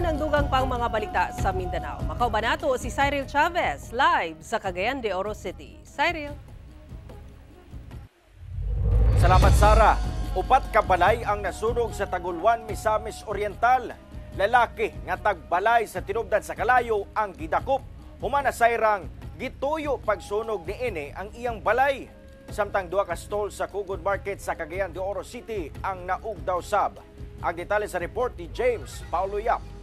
Karon, ang dugang pang mga balita sa Mindanao. Makauban nato si Cyril Chavez live sa Cagayan de Oro City. Cyril. Salamat, Sara. Upat ka balay ang nasunog sa Taguluan, Misamis Oriental. Lalaki nga tagbalay sa tinubdan sa kalayo ang gidakop. Human nasayrang gituyo pagsunog niini ang iyang balay. Samtang duha ka stall sa Kugod Market sa Cagayan de Oro City ang naugdaw sab. Ang detalye sa report ni James Paulo Yap.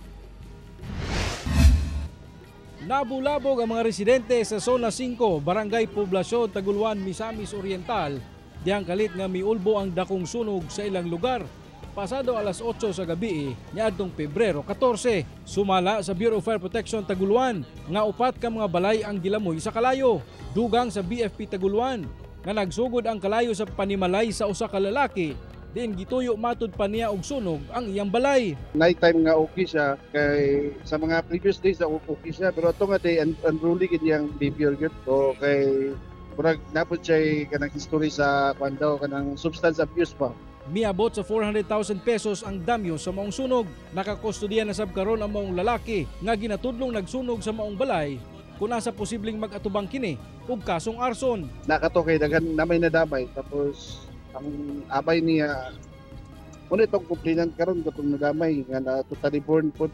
Nabulabog ang mga residente sa Zona 5, Barangay Poblasyon, Taguluan, Misamis Oriental. Dihang kalit nga miulbo ang dakong sunog sa ilang lugar. Pasado alas 8 sa gabi niadtong Pebrero 14, sumala sa Bureau of Fire Protection Taguluan nga upat ka mga balay ang gilamoy sa kalayo. Dugang sa BFP Taguluan nga nagsugod ang kalayo sa panimalay sa usa ka lalaki diin gituyo matud pa niya og sunog ang iyang balay. Nighttime nga okay siya kay sa mga previous days na okay siya, pero ato nga day unruly gid iyang behavior gyud. So kay murag napod siya kanang history sa kuan daw, kanang substance abuse pa. Miabot sa 400,000 pesos ang damyo sa maong sunog. Nakakustodiya na sab karon ang maong lalaki nga ginatudlong nagsunog sa maong balay kung nasa posibleng mag-atubang kini og kasong arson. Nakato kay daghan na may nadamay, tapos ang abay niya muna itong complainant karon katong nadamay nga na totally born pod.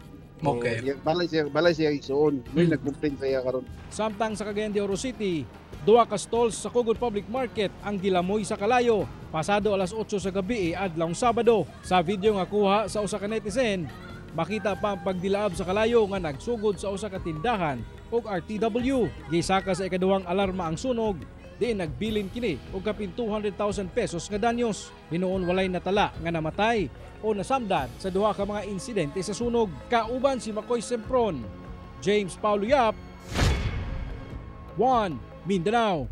Balay siya isuon. May nag-complain sa iya karon. Samtang sa Cagayan de Oro City, duha ka stalls sa Kugod Public Market ang gilamoy sa kalayo pasado alas 8 sa gabi adlawng Sabado. Sa video nga kuha sa usa ka netizen, makita pa ang pagdilaab sa kalayo nga nagsugod sa usa ka tindahan ug RTW. Gisaka sa ikaduhang alarma ang sunog, diin nagbilin kini og kapin 200,000 pesos nga danyos. Hinuon walay natala nga namatay o nasamdan sa duha ka mga insidente sa sunog. Kauban si Makoy Sempron, James Paulo Yap, 1 Mindanao.